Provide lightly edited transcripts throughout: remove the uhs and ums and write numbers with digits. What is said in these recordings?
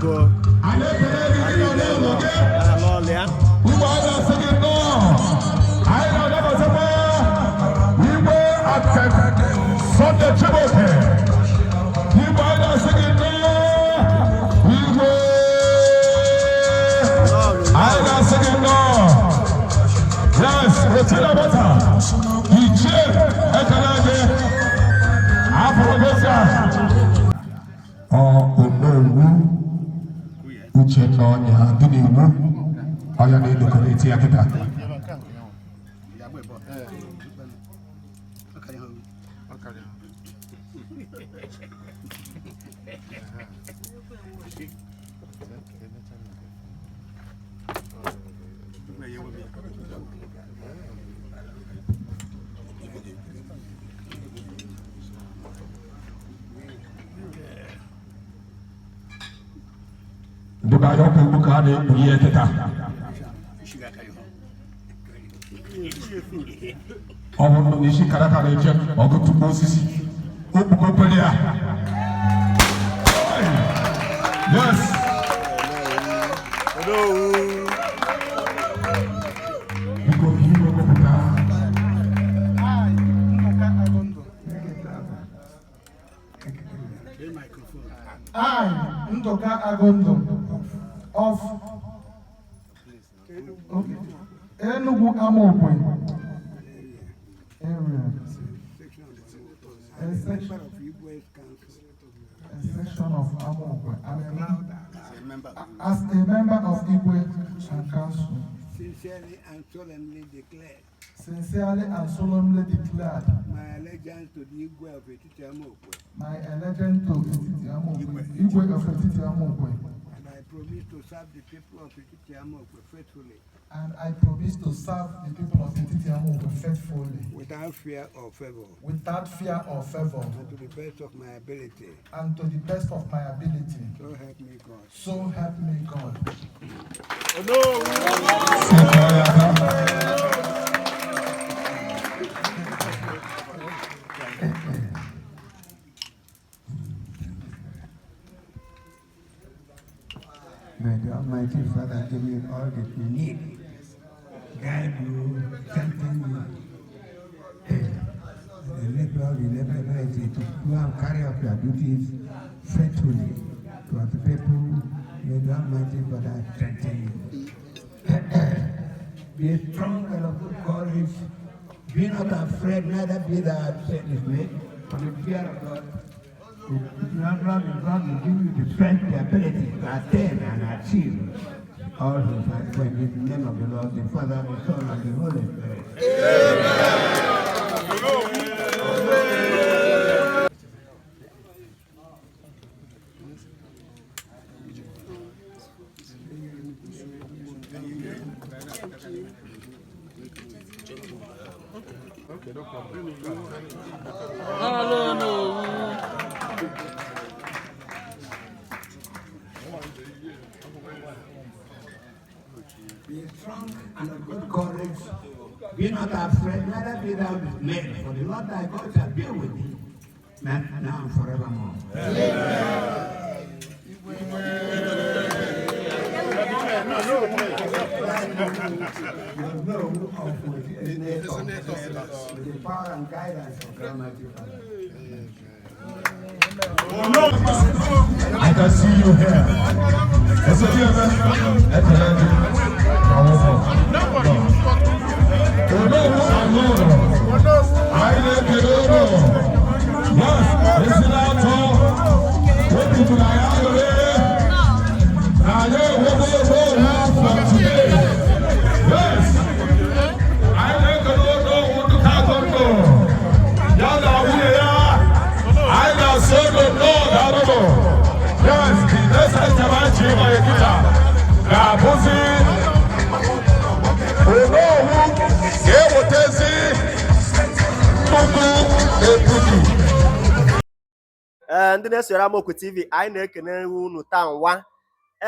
Mbụ Anyị ekele gị ha gị nọ niile n'ụlọ nọ gị. ya na lọlọ ya. Igwe, anyị na-asị gị nnọọ. Anyị na-anabatakwa Igwe Architect Sunday Chibuike. Igwe, anyị na-asị gị nnọọ. Igwe, Nnọọ, anyị nnọọ. na-asị gị nnọọ. Yes, otu na nwata ichie, ekele gị afọrọ gosi a. Ọ Onowu Uchenna Ọnya dị n'iwu ọya na-edekoreti ya kịta. Ndị be anyị, ọkwa egwu ka a na-ekpu ihe kịta. Ọ bụrụ na isi kara aka na-eche ọgụ tupu osisi okpugokwere ya. Yes. Onowu. Biko, ka igwe kpọpụta. I, Nduka Agondo. I, Nduka Agondo of, okay, Enugu Amokwe area, a section of Amokwe, as a member of Igwe and Council, sincerely and solemnly declare sincerely and solemnly declared my allegiance to the Igwe of Etiti Amokwe, my allegiance to Etiti Amokwe, Igwe of Etiti Amokwe, and I promise to serve the people of Etiti Amokwe faithfully, and I promise to serve the people of Etiti Amokwe faithfully, without fear or favor, without fear or favor, and to the best of my ability. And to the best of my ability. So help me God. So help me God. Onowu. Sekọọ ya aka. May the Almighty Father give you all that you need, guide you, strengthen you, and enable you the ability to go and carry out your duties faithfully to the people. May the Almighty Father strengthen you. Be strong and of good courage. Be not afraid, neither be thou dismayed, for the fear of God. The Lord God will give you the strength, the ability to attain and achieve all his when in the name of the Lord, the Father, the Son, and the Holy Spirit. Nnọọ, Onowu. Be strong and of good courage. Be not afraid, neither be thou dismayed, for the Lord thy God shall be with thee, now and forevermore. You know of with the power and guidance of God Almighty Father. I can see you here. Ese ekele gị na ụmụ. Onowu Anụrụ. Anyị na-ekele unu. Yes, esi na-atọ. Obi juru anyị aṅụrị. Na anyị enwego Onowu from today. Yes. Anyị na-ekele Onowu Nduka Agondo. Ya na nwunye ya. Anyị na-asị unu nnọọ, daalụnụ. Yes, the next item anyị ji ịgbanye kịta ga-abụzi Onowu ga-ewetezi nnukwu ebudu. Ee, ndị na-esoro Amaokwe TV, anyị na-ekene unu taa nwa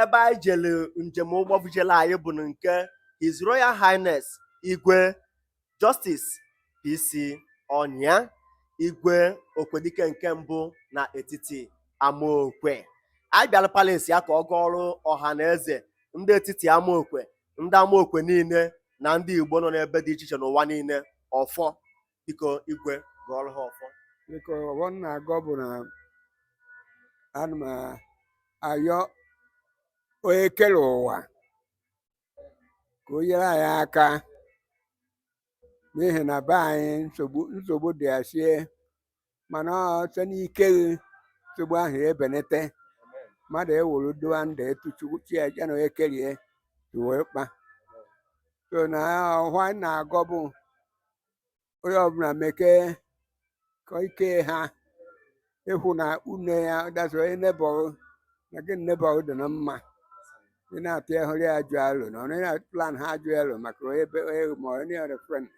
ebe anyị jere njem. Ụgbọ bujele anyị bụ nke His Royal Highness Igwe Justice PC Ọnya, Igwe Okwedike nke mbụ na Etiti Amaokwe. Anyị bịara palace ya ka ọ gọọrụ ọha na eze ndị etiti Amaokwe, ndị Amaokwe niile na ndị Igbo nọ n'ebe dị iche iche n'ụwa niile ọfọ. Biko igwe, gọọrọ ha ọfọ. Biko, ọfọ m na-agọ bụ na ana m ayọ onye kere ụwa ka o nyere anyị aka, n'ihi na be anyị nsogbu dị ya sie, mana ọ site n'ike gị nsogbu ahụ ebenete. Mmadụ ewuru doa ndụ etu Chukwu chi ya ya na onye kerie si wee kpa. So na ọhụ anyị na-agọ bụ onye ọbụla mekee ka ike ha ịhụ na une ya dasị onye nebọrụ na gị nebọrụ dị na mma. Ị na-atụ ya hụrụ ya ajụ alo na ọ na plan ha ajụ alo maka onye be onye ma onye ọrịa friend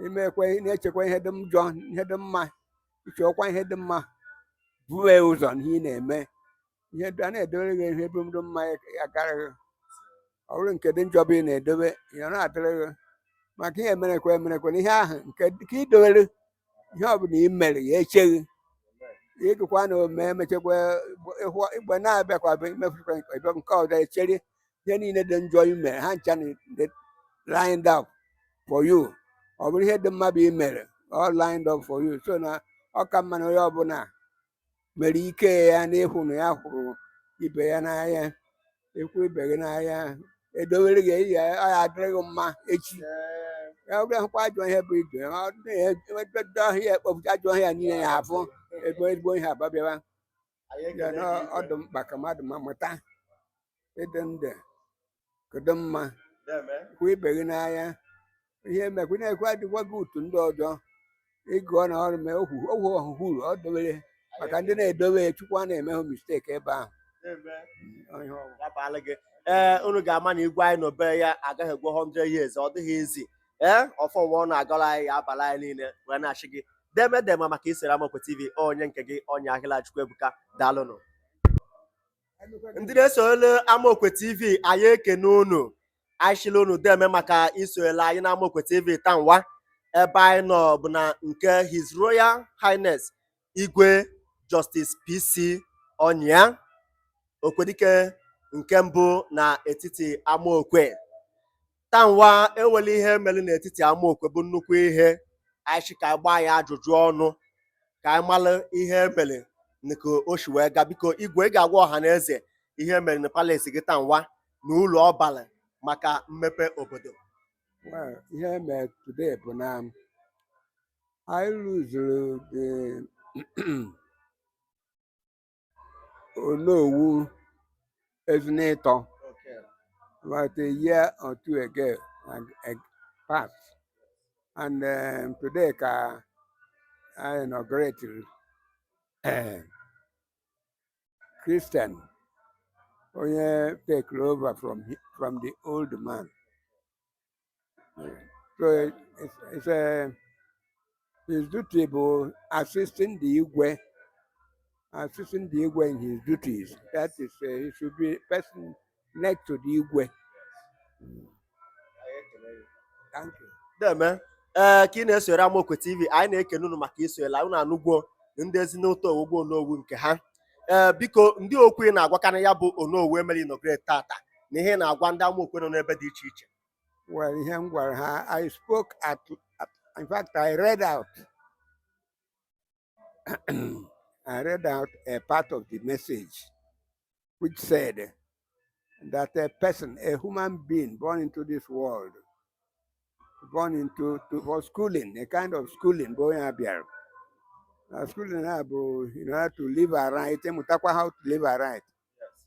imekwe na-echekwa ihe dị njọ, ihe dị mma, ịchọkwa ihe dị mma bue ụzọ n'ihe ị na-eme. Ihe a na-edobere gị ihe dị mma ya karịghị ọ bụrụ nke dị njọ bụ ị na-edobe ya, ọ na-adịrị gị maka ihe emerekwe emerekwe na ihe ahụ nke ka ị dobere. Ihe ọbụla ị mere ya echeghị ịgụkwa na ome emechekwa ịhụ igbe na-abịakwa bụ imefukwa nke nke ọzọ echere. Ihe niile dị njọ ime ha ncha dị lined up for you. Ọ bụrụ ihe dị mma bụ i mere, all lined up for you. So na ọ ka mma na onye ọbụla mere ike ya n'ịhụ na ya hụrụ ibe ya n'anya. Ịhụ ibe gị n'anya, edowere gị ihe ọ ya adịrị gị mma echi. Ya ọ bụrụ hụkwa ajọ ihe bụ ibe ọ dị ọhịa ekpofucha ajọ ọhịa niile ya afụ ezigbo ezigbo ihe ababịawa ya na ọ dị mkpa ka mmadụ ma mụta ịdị ndụ kedu mma, hụ ibe gị n'anya. Ihe mekwa na-ekwe adịkwa gị utu ndị ọzọ ịgụọ na ọrụ mee ohu ohu ọhụhụ ọ dobere maka ndị na-edobe ya. Chukwu a na-emehụ mistake ebe ahụ. Ọ ihe ọ bụ. Ya baala gị. Ee, unu ga-ama na igwe anyị nọ be ya agaghị egwe 100 years. Ọ dịghị izi. Ee, ọfọ ụwa ọ na-agọrọ anyị ya abala anyị niile wee na-achị gị deme dema maka isere Amaokwe TV. Onye nke gị ọnya ahịla Chukwuebuka, daalụnụ. Ndị na-esonyere Amaokwe TV, anyị ekene unu, anyị chịrị unu deme maka isonyere anyị na Amaokwe TV taa. Nwa ebe anyị nọ bụ na nke His Royal Highness Igwe Justice PC Ọnyịa Okwedike nke mbụ na etiti Amaokwe. Taa nwa ewele ihe mere n'etiti Amaokwe bụ nnukwu ihe anyị chị ka anyị gbaa ya ajụjụ ọnụ ka anyị mara ihe mere nke o si wee gaa. Biko igwe, ị ga-agwa ọha na eze ihe mere na palace gị taa nwa na ụlọ ọbala maka mmepe obodo. Well, ihe mere today bụ na anyị lụzuru the Onowu Ezinetọ about a year or two ago and passed. And today ka I inaugurated Christian onye take over from the old man. So it's a his duty bụ assisting the Igwe, assisting the Igwe in his duties. That is, he should be person next to the Igwe. Thank you. Deme. Ee, ka ị na-esonyere Amaokwe TV, anyị na-ekene unu maka isonyere. Unu anụgwo ndị ezinụlọ owugbo Onowu nke ha. Ee, biko, ndị okwu ị na-agwakarị ya bụ Onowu emere inaugurate tata na ihe ị na-agwa ndị Amaokwe nọ n'ebe dị iche iche. Well, ihe m gwara ha, I spoke at in fact, I read out a part of the message which said that a person, a human being born into this world, born into to, for schooling, a kind of schooling, bụ onye a bịara. Na schooling a bụ in order to live aright, ịmụtakwa how to live aright.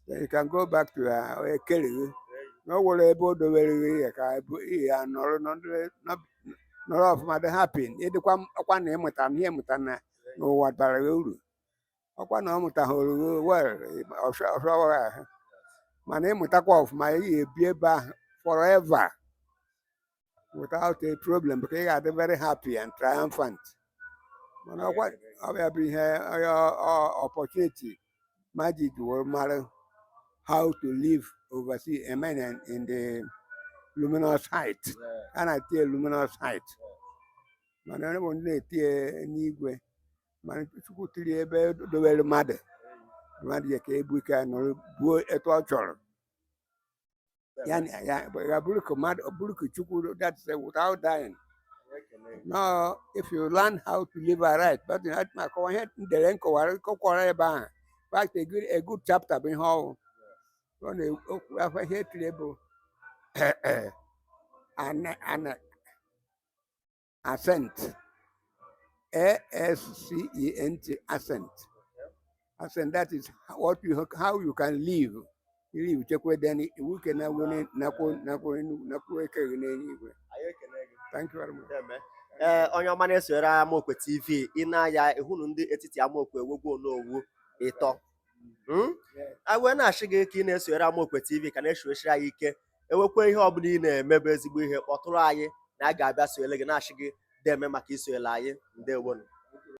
Then you can go back to onye kere gị. Na o nwere ebe o dobere gị ihe ka ihe ya nọrọ nọrọ ọfụma, dị happy. Ịdịkwa ọkwa na ịmụta ihe ịmụta na n'ụwa bara gị uru. Ọkwa na ọ mụtaghoro gị well, ọfịawa ahụ, mana ịmụtakwa ọfụma, ị ga-ebi ebe ahụ forever without a problem because ị ga-adị very happy and triumphant. Mana ọkwa ọ ya bụ ihe opportunity magic were mara how to live overseas, I mean, in the luminous height. A na-etinye luminous height, mana onye bụ ndị na-etinye n'igwe, mana Chukwu tiri ebe dobere mmadụ. Mmadụ ya ka ebu ike ya nọrọ buo etu ọ chọrọ ya na ya ya bụrụ ka mmadụ ọ bụrụ ka Chukwu, that's without dying. No, if you learn how to live aright, but na akọwa ihe ndere nkọwara nkọkwara ebe ahụ. In fact, a good chapter bụ ihe ọwụ ọ na-ekwu afọ ihe etiri bụ ana ascent, ascent, ascent, ascent. That is what you how you can live live chekwe, then iwu ke na wene nakwo nakwo nakwo eke gị n'eluigwe. Anyị ekele gị. Thank you very much. Deme. Ee, onye ọma na-esonyere Amaokwe TV, ị na-aya ịhụnụ ndị etiti Amaokwe ewegwu onowu ịtọ. A wee na-achị gị ka ị na-esonyere Amaokwe TV ka na-esonyesiri anyị ike. Ewekwe ihe ọbụla ị na-eme bụ ezigbo ihe, kpọtụrụ anyị na a ga-abịa sonyere gị. Na-achị gị deme maka isonyere anyị. Ndewonu.